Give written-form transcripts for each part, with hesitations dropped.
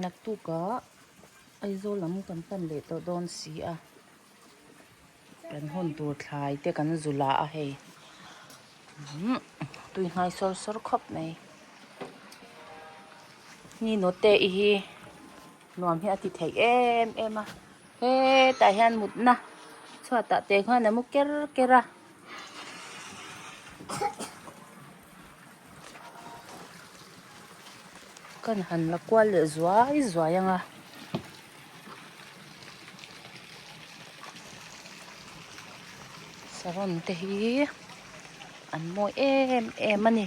Naktukah Aizawl lam kan pan leh tawh dawn si a, kan hawn tur thlai te kan zu la a hei tui hnai sawr sawr khawp mai. Ni nawte i hi nuam hi a ti theih em em a, hetah hian mutna chhuatah te khan a mu ker ker a. Kan han la kual leh zuai zuai ang a. Saron te hi an mawi em em a ni.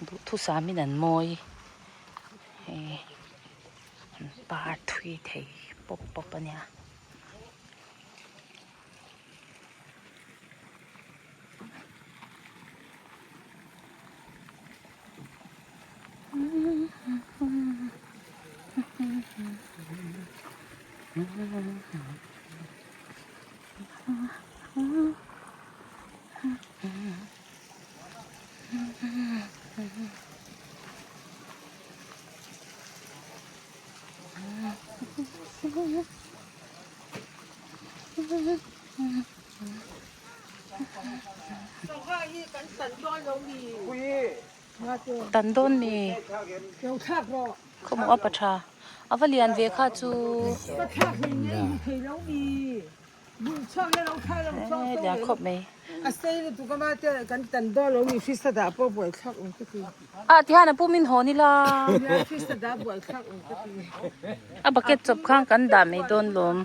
Duhthusam in an mawi hei an par thui thei pawp pawp a nia. Tan dawn mi khawmawh a pa tha a va lian ve kha chu e lian khawp mai ah tihian a pum in hawn ila a bucket chawp khan kan dah mai dawn lawm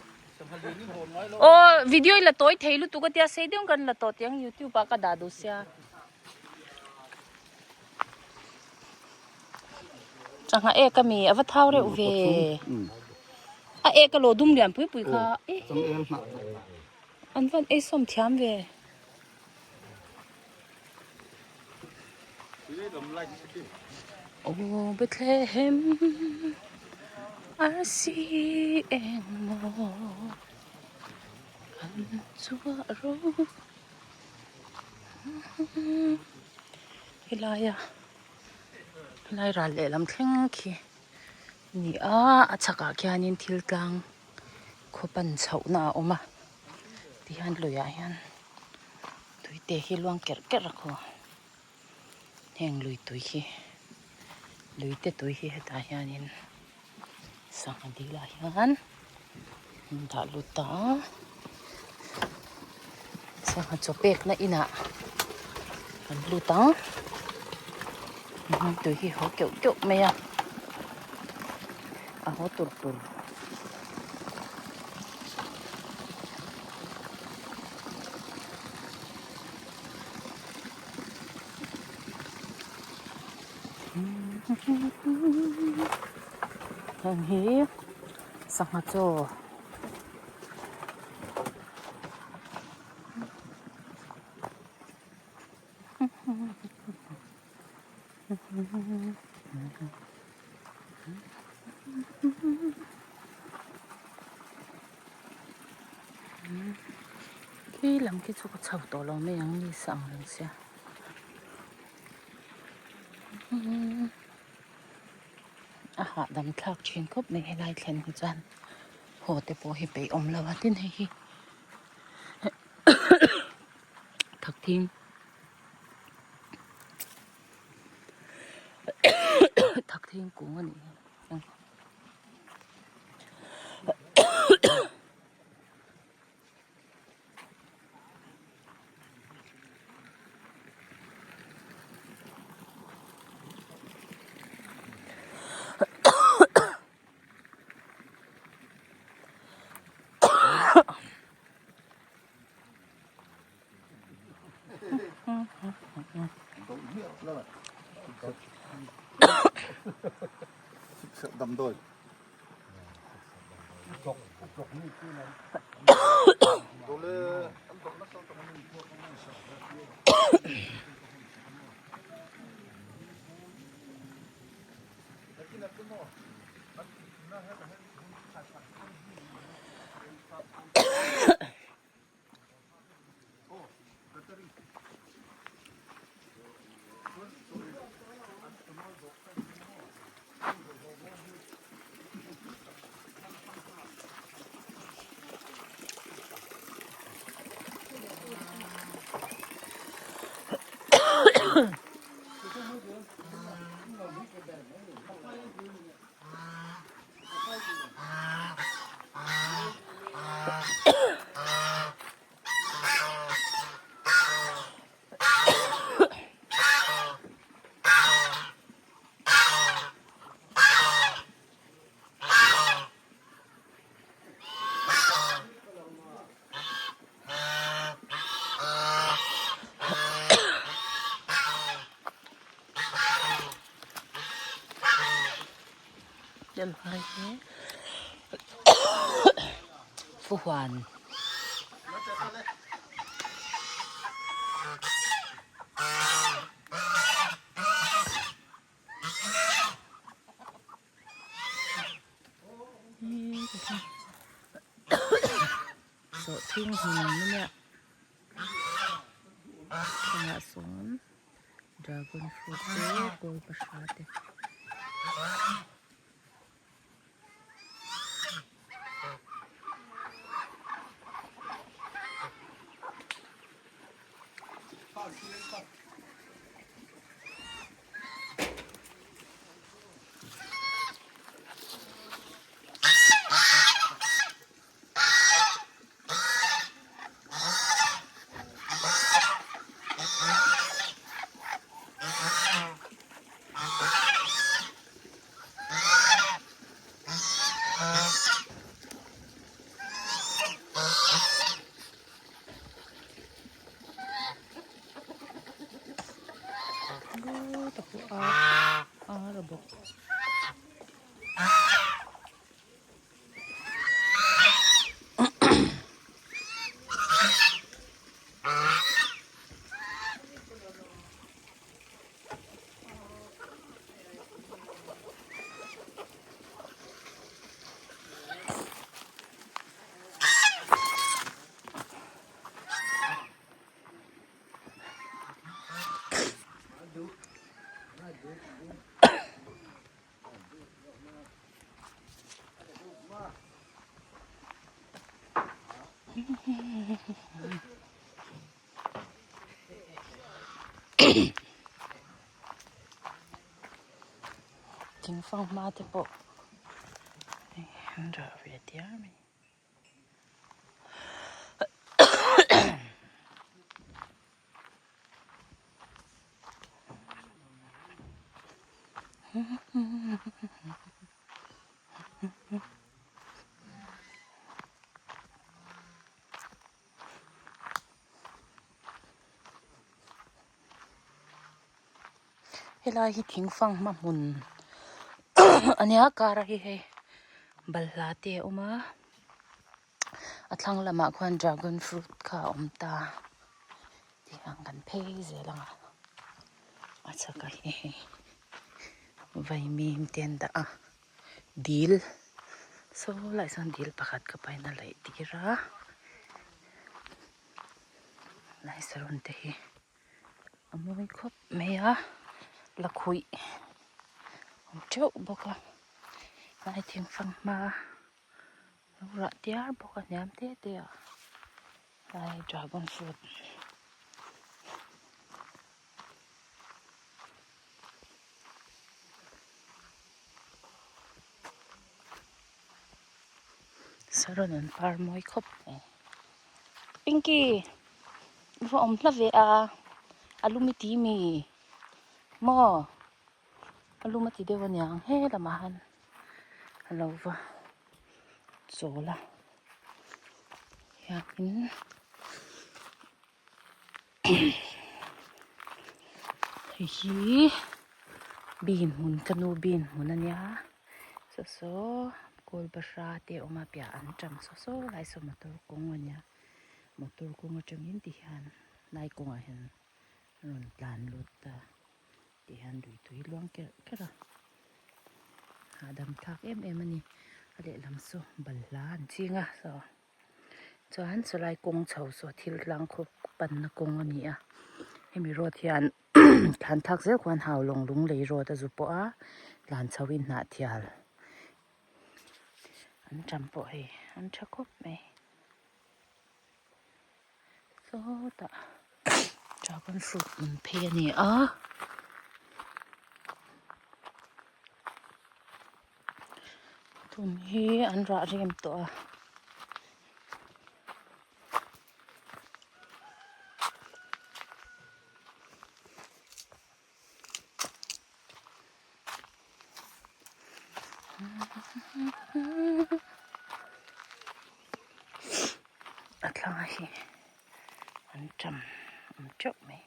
aw video i la tawi thei lutuk a tia sei deuh kan la tawh tiang youtube ah ka dah duh sia. Sangha ek a mi a va thau reuh ve a ek a lo dum lian pui pui kha an van ei sawm thiam ve. Aw Bethlehem arsi engmaw kan chhuah ro. Helaia helai ral lehlam thleng khi a ni a a chhakah khianin thil tlang khaw pan chhohna a awm a tihian luiah hian tui te hi luang kerh kerh a khaw heng lui tui hi lui te tui hi hetah hianin sangha dil ah hian an dah lut ta a sangha chaw pek na inah an lut ang tui hi haw keuh keuh mai a a haw tur tur. Heng hi sangha chaw Khi lam khi chu ka chho tawh lo mai ang ni sa ang reng sia. A hahdam thlak thin khawp mai helai thlen hi chuan haw te pawh hi peih awm lo a tin hei hi thakthing thakthing kung a nih hi. Fuhuan. Sawhthing hmun a nia chungah sawn dragon fruit te kawl pahra te. Thing fanghma te pawh an rah ve diar mai. Helai hi thing fanghma hmun a nia kar a hi hei balhla te a awm a a thlang lamah khuan dragon fruit kha a awm ta tih ang kan phei zel ang a a chhakah hi hei vaimim te an dah a dil saw laiah sawn dil pakhat ka pain a laih tir a lai saron te hi a mawi khawp mai a lakhuih a awm teuh bawk a lai thing fanghma lo rah tiar bawk a hniam te te ah lai dragon fruit. Saron an par mawi khawp mai. Pinky i va awm hla ve a a lum i ti mi maw a lum a ti deuh aniang he lamah han a lo va chawl a hianin. Hei hi bean hmun ka nu bean hmun a nia saw saw kawl bahra te a awm a piah an tang saw saw lai saw motor kawng a nia motor kawng atangin ti hian lai kawngah hian a rawn tlan lut ta ti hian lui tui luang kerh kerh a hahdam thlak em em a ni a lehlam saw balhla an ching a saw. Chuan chulai kawng chho saw thil tlang khawp panna kawng a ni a hemi road hian thlan thlak zel khuan hau lawng lung lei road a zu pawh a tlan chho in hnah thial an tam pawh hei an tha khawp mai sawtah. Dragon fruit an phei a ni a. Tun hi an rah rem tawh a. A thlanga hi an ṭam awm teuh mai.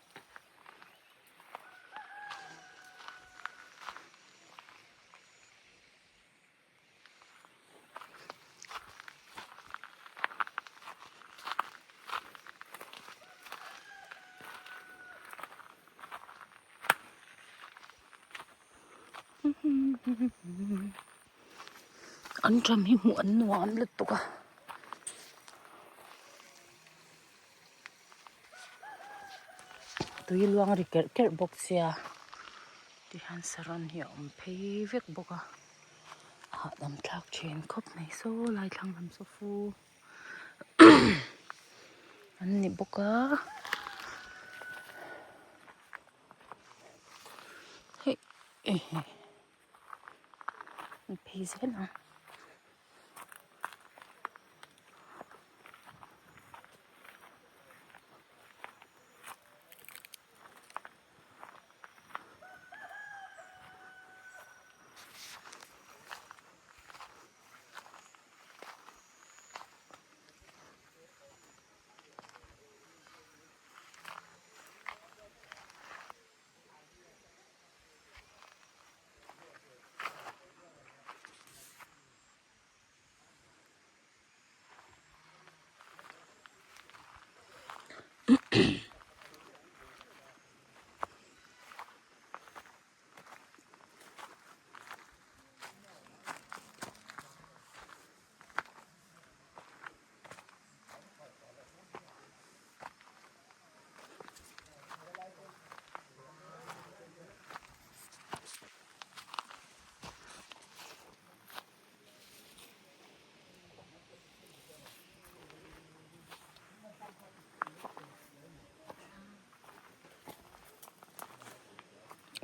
An ṭam hi hmuh an nuam lutuk a. Tui luang ri kerh kerh bawk sia tihian saron hi a awm phei vek bawk a a hahdam thlak thin khawp mai saw lai thlang lam saw fu an ni bawk a hei an phei zel ang.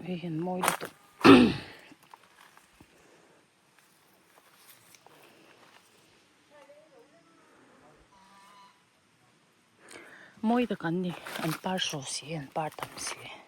Hei hian mawi lutuk mawi tak an ni an par hraw si an par tam si.